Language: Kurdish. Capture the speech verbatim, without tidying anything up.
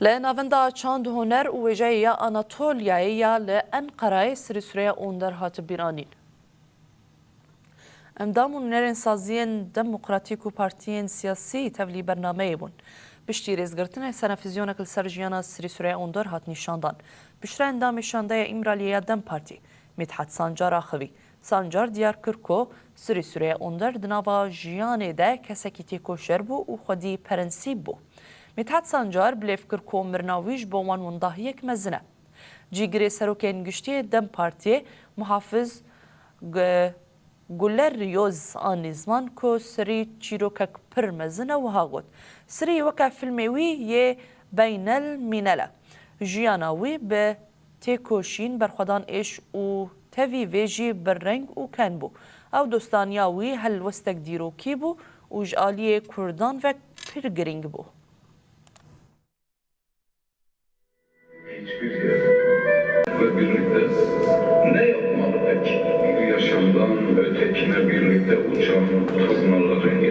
Li Navenda Çand, Huner û Wêjeyê ya Anatolyayê ya li Enqerayê Sirî Süreyya Onder hat bîranîn. Endam û nûnerên saziyên demokratîk û partiyên siyasî tevlî bernameyê bûn. Piştî rêzgirtinê senefîzyonek li ser jiyana Sirî Süreyya Onder hat nîşandan. Piştre endamê şandeya Îmraliyê ya DEM Partî, Mithat Sancar axivî. Sancar diyar kir ku Sirî Süreyya Onder di nava jiyanê de kesekî têkoşer bû û xwedî prensîp bû. Mithat Sancar bilêv kir ku mirina wî ji bo wan windahiyek mezin e. Cîgirê serokên giştî yê DEM Partiyê, Muhafiz Gu-, Guler Yoz anî ziman ku Sirî çîrokek pir mezin e, wiha got, Sirî weke filmê wî yê beynel mînel e. Jiyana wî bi têkoşîn, berxwedan êş û tevî vê jî bi reng û ken bû. Ew dostaniya wî helwestek dîrokî bû û ji aliyê Kurdan ve pir girîng bû. Hiçbir yer ve birlikte ne yapmalı peki? Bu yaşamdan ötekine birlikte uçan turnaların